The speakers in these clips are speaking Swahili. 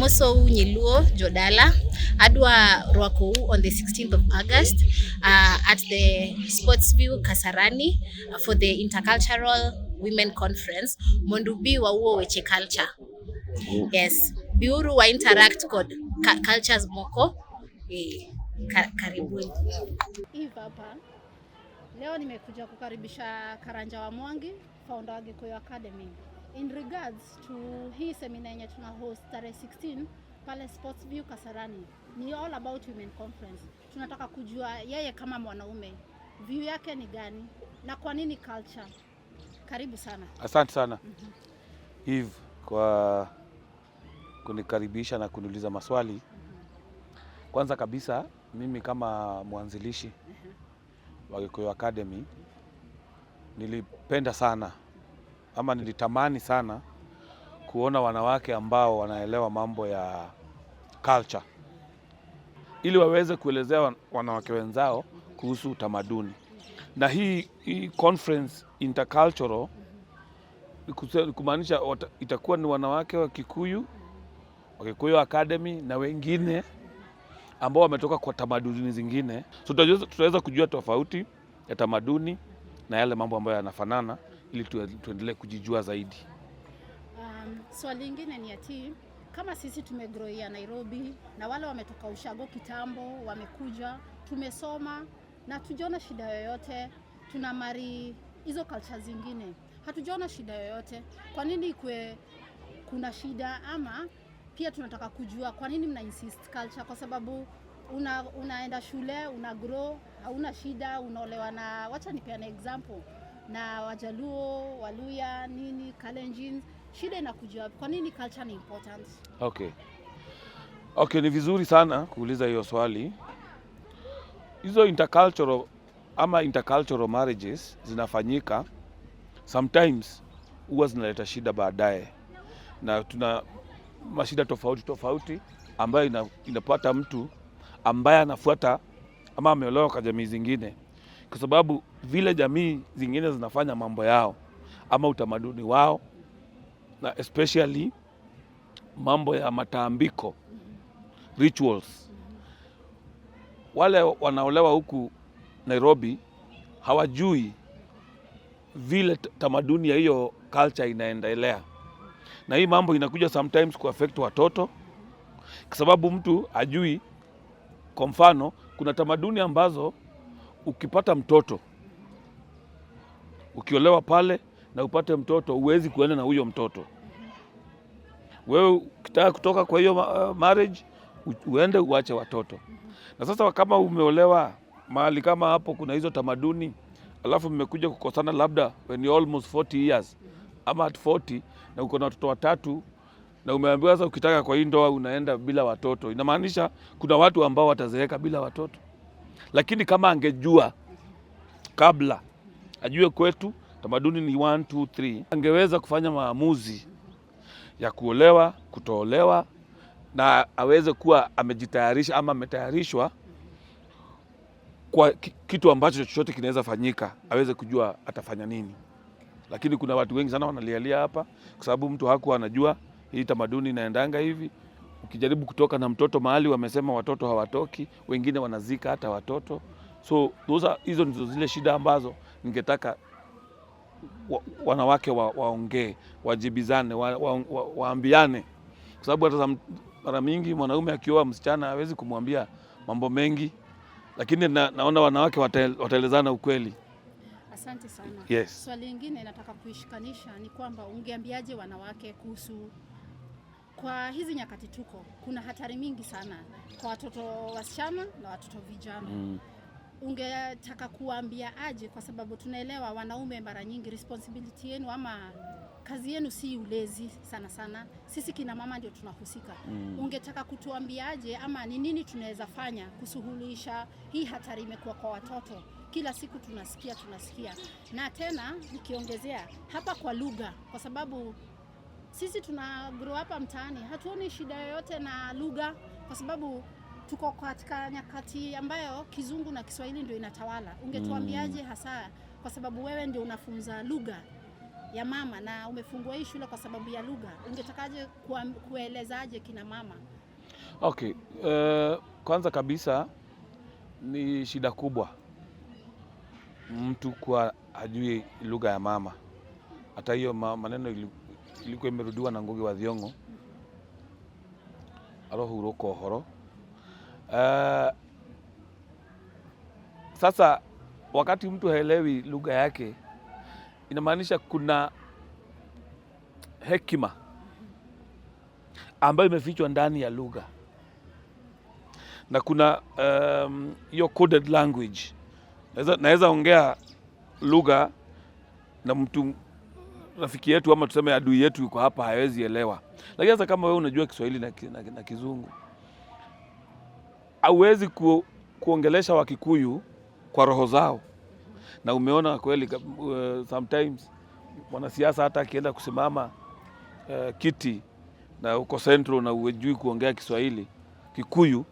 Amosou Nyiluo Jodala. Adwa rwakou on the 16th of August at the Sportsview Kasarani for the Intercultural Women Conference mondo ubi wawuo weche culture. Yes, biuru wa interact kod cultures moko. Karibuni. Eve hapa. Leo nimekuja kukaribisha Karanja wa Mwangi, founder wa Gikuyu Academy. In regards to hii semina yenye tuna host tarehe 16 pale Sportsview Kasarani. Ni all about women conference. Tunataka kujua yeye kama mwanaume view yake ni gani na kwa nini culture. Karibu sana. Asante sana Eve kwa kunikaribisha na kuniuliza maswali. Kwanza kabisa, mimi kama mwanzilishi wa Gikuyu Academy nilipenda sana ama nilitamani sana kuona wanawake ambao wanaelewa mambo ya culture ili waweze kuelezea wanawake wenzao kuhusu utamaduni. Na hii conference intercultural ni kumaanisha itakuwa ni wanawake wa Kikuyu, wa Kikuyu Academy na wengine ambao wametoka kwa tamaduni zingine. So tutaweza kujua tofauti ya tamaduni na yale mambo ambayo yanafanana ili tuendelee kujijua zaidi. Swali lingine ni ati kama sisi tumegrowia Nairobi na wale wametoka ushago kitambo wamekuja, tumesoma na tujaona shida yoyote, tuna marry hizo culture zingine, hatujaona shida yoyote. Kwa nini ikwe kuna shida? Ama pia tunataka kujua kwa nini mna insist culture, kwa sababu unaenda shule, una grow, hauna shida, unaolewa na, wacha nipeane example, na Wajaluo, Waluya, nini, Kalenjin, shida inakuja wapi? Kwa nini culture ni important? Okay, ni vizuri sana kuuliza hiyo swali. Hizo intercultural ama intercultural marriages zinafanyika sometimes huwa zinaleta shida baadaye, na tuna mashida tofauti tofauti ambayo inapata mtu ambaye anafuata ama ameolewa kwa jamii zingine, kwa sababu vile jamii zingine zinafanya mambo yao ama utamaduni wao, na especially mambo ya matambiko, rituals. Wale wanaolewa huku Nairobi hawajui vile tamaduni ya hiyo culture inaendelea, na hii mambo inakuja sometimes kuaffect watoto, kwa sababu mtu ajui. Kwa mfano, kuna tamaduni ambazo ukipata mtoto, ukiolewa pale na upate mtoto, huwezi kuenda na huyo mtoto. Wewe ukitaka kutoka kwa hiyo marriage uende uache watoto. Na sasa kama umeolewa mahali kama hapo kuna hizo tamaduni, alafu mmekuja kukosana labda when you're almost 40 years ama at 40 na uko na watoto watatu na umeambiwa sasa ukitaka kwa hii ndoa unaenda bila watoto, inamaanisha kuna watu ambao watazeeka bila watoto. Lakini kama angejua kabla, ajue kwetu tamaduni ni 1 2 3, angeweza kufanya maamuzi ya kuolewa, kutoolewa na aweze kuwa amejitayarisha ama ametayarishwa kwa kitu ambacho chochote kinaweza fanyika, aweze kujua atafanya nini. Lakini kuna watu wengi sana wanalialia hapa kwa sababu mtu hakuwa anajua hii tamaduni inaendanga hivi. Ukijaribu kutoka na mtoto mahali wamesema watoto hawatoki, wengine wanazika hata watoto. So hizo ndizo zile shida ambazo ningetaka wanawake waongee, wajibizane, waambiane, kwa sababu hata mara mingi mwanaume akioa msichana hawezi kumwambia mambo mengi, lakini naona wanawake wataelezana ukweli. Asante sana. Yes. Swali lingine nataka kuishikanisha ni kwamba ungeambiaje wanawake kuhusu kwa hizi nyakati tuko, kuna hatari mingi sana kwa watoto wasichana na watoto vijana. Ungetaka kuambia aje? Kwa sababu tunaelewa wanaume mara nyingi responsibility yenu ama kazi yenu si ulezi sana sana, sisi kina mama ndio tunahusika. Ungetaka kutuambia aje ama ni nini tunaweza fanya kusuluhisha hii hatari imekuwa kwa watoto? Kila siku tunasikia tunasikia, na tena nikiongezea hapa kwa lugha, kwa sababu sisi tuna grow hapa mtaani, hatuoni shida yoyote na lugha, kwa sababu tuko katika nyakati ambayo Kizungu na Kiswahili ndio inatawala. Ungetuambiaje hasa, kwa sababu wewe ndio unafunza lugha ya mama na umefungua hii shule kwa sababu ya lugha, ungetakaje kuelezaje kina mama? Okay, kwanza kabisa ni shida kubwa mtu kuwa hajui lugha ya mama. Hata hiyo maneno ilikuwa imerudiwa na Ngugi wa Thiong'o arohuruka uhoro. Sasa wakati mtu haelewi lugha yake inamaanisha kuna hekima ambayo imefichwa ndani ya lugha na kuna hiyo coded language. Naweza ongea lugha na mtu rafiki yetu ama tuseme adui yetu yuko hapa hawezi elewa, lakini sasa kama wewe unajua Kiswahili na Kizungu hauwezi kuongelesha Wakikuyu kwa roho zao, na umeona kweli sometimes mwanasiasa hata akienda kusimama kiti na uko Central na hujui kuongea Kiswahili Kikuyu,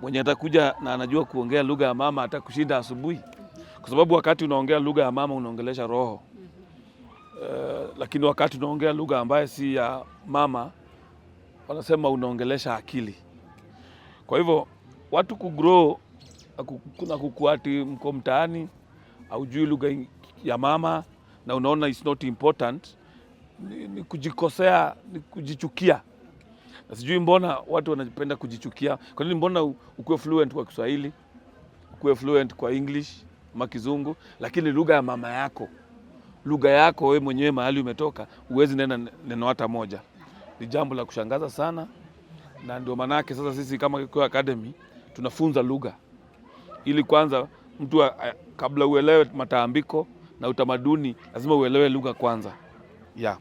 mwenye atakuja na anajua kuongea lugha ya mama atakushinda asubuhi, kwa sababu wakati unaongea lugha ya mama unaongelesha roho. Lakini wakati unaongea lugha ambayo si ya mama wanasema unaongelesha akili. Kwa hivyo watu kugrow na kukuati mko mtaani haujui lugha ya mama na unaona it's not important, ni kujikosea, ni kujichukia. Na sijui mbona watu wanapenda kujichukia. Kwa nini mbona ukuwe fluent kwa Kiswahili, ukuwe fluent kwa English ama Kizungu, lakini lugha ya mama yako, lugha yako wewe mwenyewe mahali umetoka, huwezi nena neno hata moja? Ni jambo la kushangaza sana, na ndio maanake sasa sisi kama Kikuyu Academy tunafunza lugha ili kwanza mtu kabla uelewe mataambiko na utamaduni lazima uelewe lugha kwanza. Yeah.